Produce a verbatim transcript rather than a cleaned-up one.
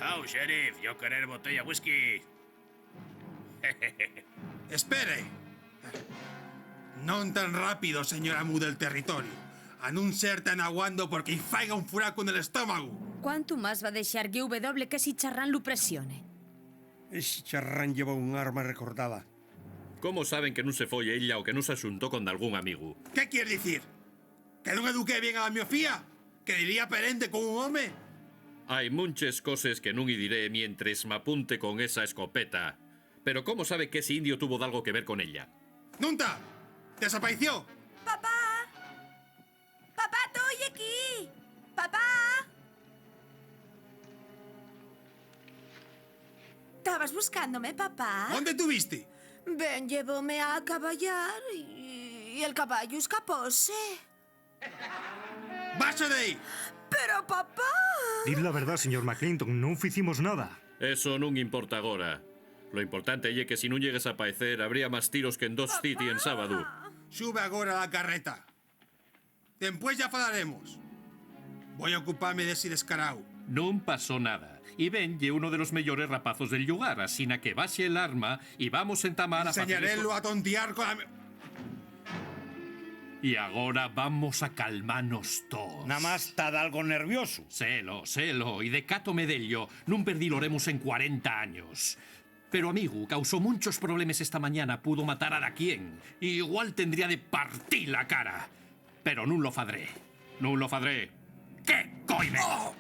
Au, sheriff, yo querer botella whisky. Espere. Non tan rápido, señor amu del territorio. A nun ser tan aguando porque-y faiga un furacu nel estómagu. ¿Cuántu más va dexar G W que esi charrán lu presione? Esi charrán lleva un arma recordada. ¿Cómo saben que nun se foi ella o que nun s'axuntó con dalgún amigu? ¿Qué quier dicir? ¿Que nun eduqué bien a la mio fía? ¿Que diría perente con un home? Hai munches coses que nun-y diré mientres m'apunte con esa escopeta. Pero ¿cómo sabe qu'esi indio tuvo dalgo que ver con ella? ¡Nun ta! ¡Desapaició! ¡Papá! ¡Papá, toi equí! ¡Papá! ¿Tabas buscándome, papá? ¿Ónde tuviste? Ben, llevóme a caballar y, y el caballu escapóse. ¡Baxa d'ehí! Pero, papá. Diz la verdá, señor McClinton, nun ficimos nada. Eso nun importa agora. Lo importante ye que si nun llegues a paecer, habría más tiros que en Dodge City en sábadu. Xube agora a la carreta. Dempués yá falaremos. Voi ocupame d'esi descaráu. Nun pasó nada. Y Ben ye uno de los meyores rapazos del llugar, asina que baxe l'arma y vamos entamar a facer... Enseñarelu a tontiar con la me... Y agora vamos a calmanos toos. Namás ta dalgo nerviosu. Selo, selo, y decátome d'ello. Nun perdí l'oremus en cuarenta años. Pero amigu, causó munchos problemes esta mañana, pudo matar a daquién, y igual tendría de partir la cara. Pero nun lo fadré. Nun lo fadré. ¡Qué coime! ¡Oh!